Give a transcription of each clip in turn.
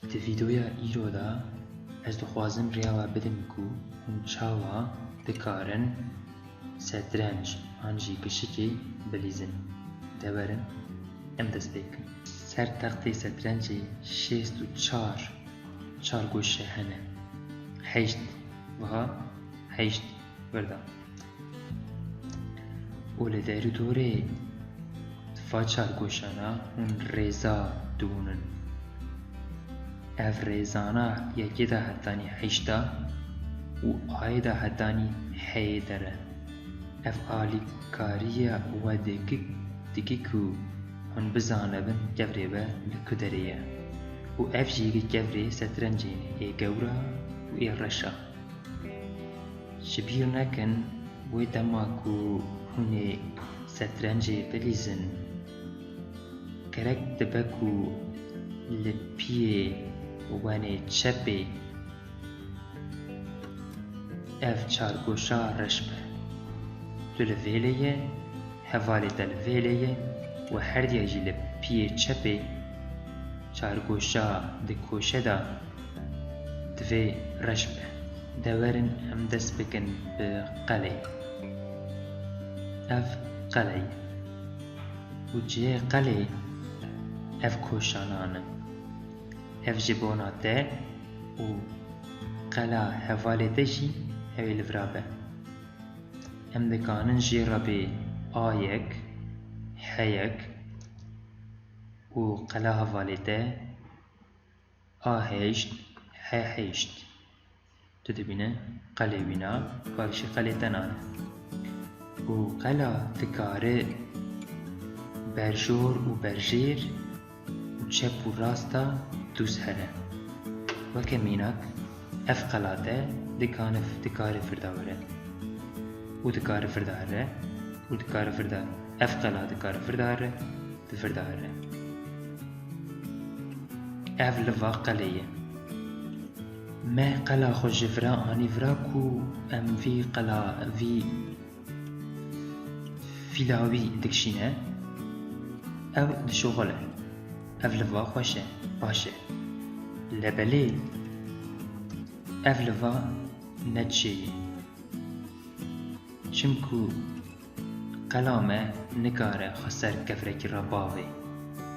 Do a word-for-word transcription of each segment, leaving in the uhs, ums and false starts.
Di vîdeoya îro de ez dixwazim rêya we bidim ku hûn çawa dikarin setrenc an jî gişikê bilîzin. De werin em dest pê bikin. Ser textê setrencê şêst û çar çargoşe hene. Heşt wiha, heşt wirda. Û li derûdorê va çargoşana hûn rêza dibûnin. Ev rêzana yekê de hetanî heşta û ayê de hetanî heyê der e. Ev alîkariya we dike, dike ku hûn bizanibin kevirê we li ku derê ye. Û ev jî yekê kevirê setrencê ê gewra û ê reş a. Ji bîr nekin, wê dema ku hûn ê setrencê bilîzin, gerek dibe ku li piyê wenê çepê ev çargoşa reş be. Tu li vêlê ye, hevalê te li vêlê ye û herdiya jî li piyê çepê çargoşa di koşe de divê reş be. De werin em dest bikin bi qelê. Ev qele ye. Û cihê qelê ev koşanan in. Ev ji bona te û qela hevalê te jî ew ê li vira be. Em dikanin jê re bê A yek, H yek û qela hevalê te A heşt, H heşt. Tu dibîne qelê wîna, bavêjî qelê te nan e. Û qela dikare berjor û berjêr û çep û rasta dûz here. Weke mînak, ev qela te dikane, dikare firda were. Û dikare firda here. Û dikare firda, ev qela dikare firda here. Di vir de here. Ev liva qelê ye. Me qela xwe ji vira anî vira ku em vî qela, vî fîla wî dikişîne. Ew dişuxile. Ev liva xweş e, baş e. Lebelê ev liva ne çêyê. Çimku qela me nikare xwe ser kevrekî re bavê.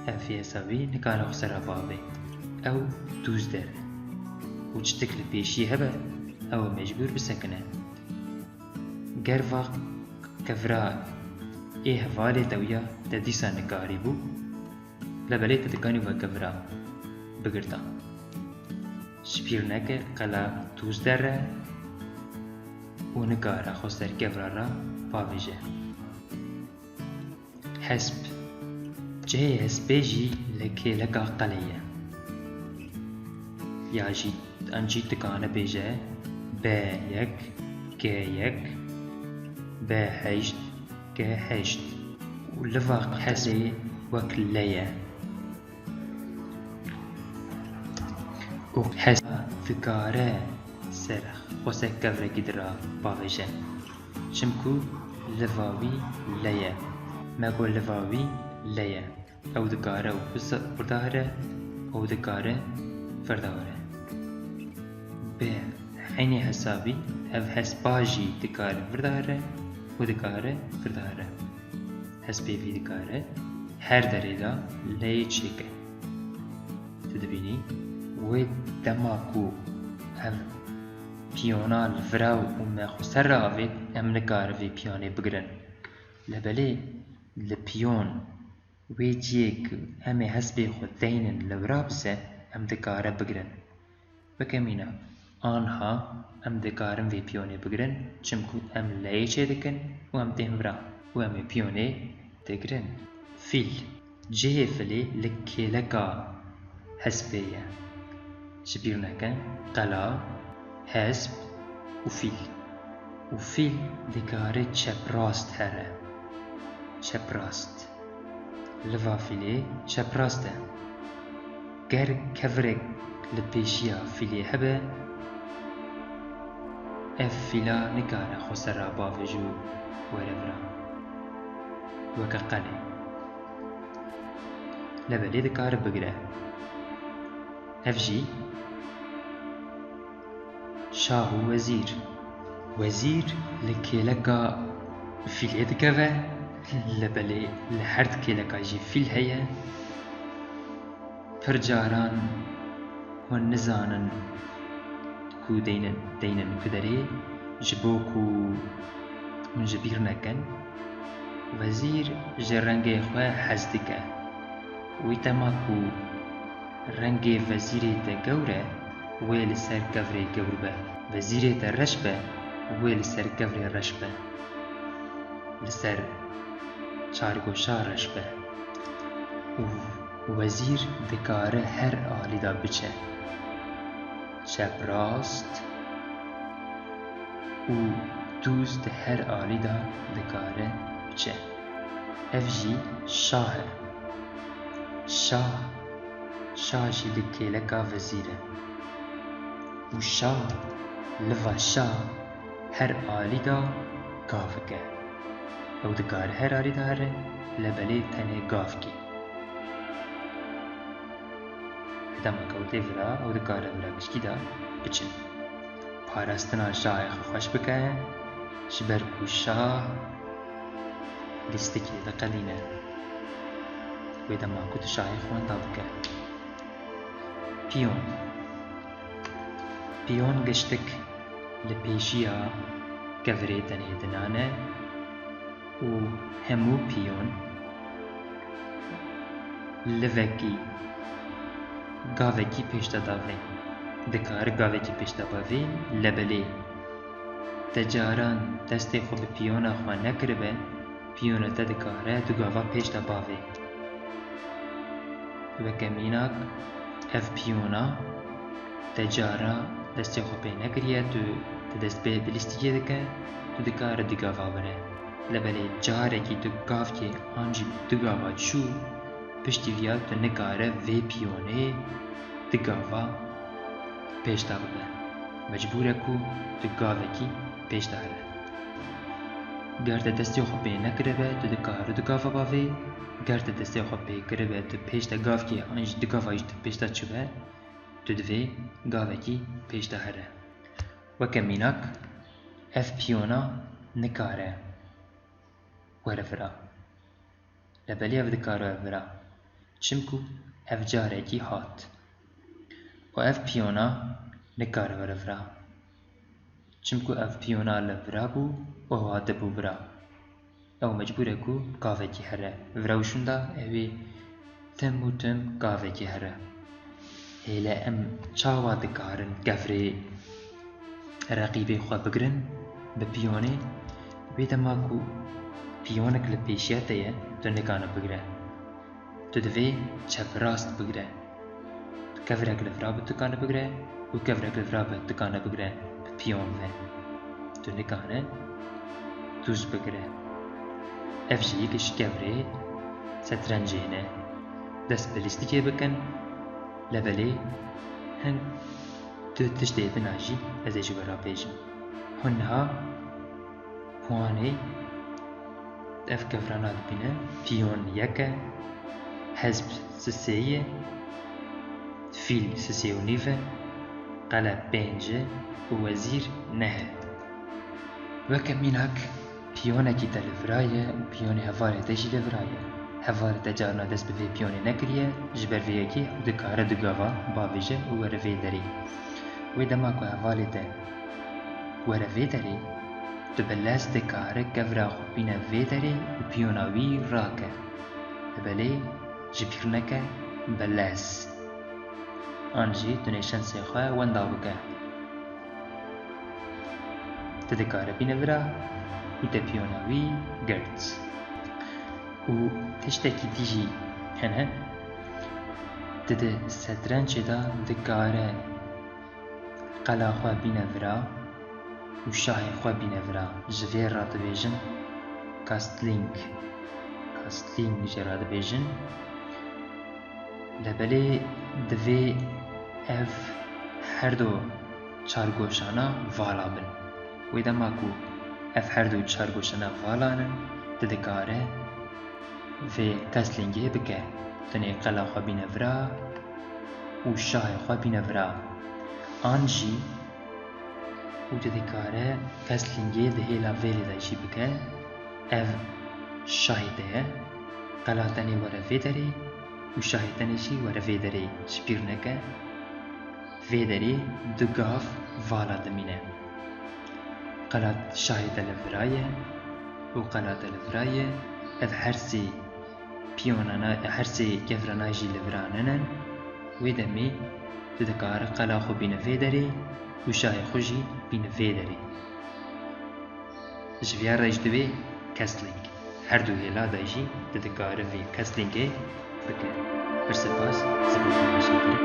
Ev vê hesabî nikare xwe ser re bavê. Ew dûz der e. Û çitik li pêşî hebe, ew ê mecbûr bisekine. Ger va kevra ê hevalê te wîya, te dîsa nikarîbû. Lebelê te dikanî weke vira bigirta. Ji bîr neke qela dûz der e û nikare xwe ser kevra re bavêje. Hesp. Cihê hespê jî li kêleka qelê ye. Ya jî an jî dikane bêje B yek, G yek, B heşt, G heşt û liva hespê wek L ye. Û hesp dikare ser xwe ser kevrekî di re bavêje. Çimku liva wî L ye. Me got liva wî L ye. Ew dikare wisa-, wirda here, ew dikare firda were. Bi eynî hesabî ev hespa jî dikare wirda here û dikare firda here. Hespê vî dikare her derê de L yê çêke. Tu dibînî, wê dema ku ev piyona li vira û me xwe ser re avêt, em nikarin vê piyanê bigirin. Lebelê li piyon wê ciyê ku em ê hespê xwe deynin li vira bise, em dikare bigirin. Weke mîna, anha em dikarin vê piyonê bigirin, çimku em L yê çêdikin û em tên vira û em ê piyonê digirin. Fîl. Cihê filê li kêleka hespê ye. Ji bîr neke, qela, hesp û fîl. Û fîl dikare çeprast here. Çeprast. Liva fîlê çeprast e. Ger kevirek li pêşiya fîlê hebe, ev fîla nikare xwe ser re bavêje û were vira. Weke qelê. Lebelê dikare bigire. Ev jî şah û wezîr. Wezîr li kêleka fîlê dikeve, lebelê li her di kêleka jî fîl heye. Pir caran hûn nizanin ku deynin, deynin ku derê, ji bo ku hûn ji bîr nekin. Wezîr ji rengê xwe hez dike. Wî dema ku rengê wezîrê te gewr e, wê li ser kevirê gewr be. Wezîrê te reş be, wê li ser kevirê reş be. Li ser çargoşa reş be. Û wezîr dikare her alî de biçe. Çep rast û dûz di her alî de dikare biçe. Ev jî şah e. Şah, şah jî di kêleka vezîr e. Û şah, liva şah her alî de gavik e. Ew dikare her alî de here, lebelê tenê gavkê. Dema ku ew tê vira, ew dikare vira gişkî de biçin. Parastina şahê xwe xweş bike, ji ber ku şah lîstikê diqedîne. Wê dema ku tu şahê xwe wenda bike. Piyon. Piyon giştik li pêşiya kevirê tenê dinane û hemû piyon livekî, gavekî pêş de davê. Dikare gavekî pêş de bavê, lebelê te caran destê xwe bi piyona xwe nekiribe, piyona te dikare du gava pêş de bavê. Weke mînak, ev piyona te cara destê xwe pê nekiriye, tu, tu dest pê bi lîstikê dike, tu dikare du gava bire. Lebelê carekî tu gavkê an jî du gava çû, piştî viya tu nikare vê piyonê du gava pêş de bibe. Mecbûr e ku tu gavekî pêş de here. Ger te destê xwe pê nekiribe, tu dikare du gava bavê. Ger te destê xwe pê kiribe, tu pêş de gavkê an jî du gava jî tu pêş de çibe, tu divê gavekî pêş de here. Weke mînak, ev piyona nikare were vira. Lebelê ev dikare were vira. Çimku ev carekî hat. Û ev piyona nikare were vira. Çimku ev piyona li vira bû û hatibû vira. Ew mecbûr e ku gavekî here. Vira û şûnda ew ê tim û tim gavekî here. Hêle em çawa dikarin kevirê reqîbê xwe bigirin bi piyonê? Wê dema ku piyonek li pêşiya te ye, tu nikane bigire. Tu divê çep rast bigire. Kevirek li vira bi tu kane bigire û kevirek li vira bi tu kane bigire bi piyon ve. Tu nikane dûz bigire. Ev jî yek ji kevirê setrencê ne. Dest bi lîstikê bikin, lebelê hin du tiştê din a jî ez ê ji we re bêjim. Hûn niha Wanê ev kevirana dibîne, piyon yek e, hezb sisê ye, fîl sisê û nîv e, qele pênc e û wezîr neh e. Weke mînak, piyonekî te li vira ye û piyonê hevalê te jî li vira ye. Hevalê te carna dest bi vê piyonê nekiriye, ji ber vê yekê ew dikare du gava bavêje û were vê derê. Wê dema ku hevalê te were vê derê, tu bi lez dikare kevra xwe bîne vê derê û piyona wî rake. Li belê ji bîr neke bi lez. An jî tu nêşensê xwe wenda bike. Tu dikare bîne vira û te piyona wî girt. Û tiştekî dî jî hene, tu di setrencê de dikare qela xwe bîne vira û şahê xwe bîne vira. Ji vê re dibêjin Kastling. Kastling jê re dibêjin. Lebelê divê ev herdo çargoşana vala bin. Wê dema ku ev herdo çargoşana vala nin, tu dikare vê Kastlingê bike. Tu nê qela xwe bîne vira û şahê xwe bîne vira. An jî û tu dikare kestlîngê di hêla vêlê de jî bike. Ev şahê te ye. Qela tenê were vê derê û şahê tenê jî were vê derê, ji bîr neke. Vê derê du gav vala dimîne. Qela şahê te li vira ye û qela te li vira ye. Ev her sê piyonana, her sê gevrana jî li vira nene. Wê demê tu dikare qela xwe bîne vê derê û şahê xwe jî bîne vê derê. Ji viya re jî divê kestling. Her du hêla de jî tu dikare vê kestlingê bike. Pir spas, ziman te hişê kirin.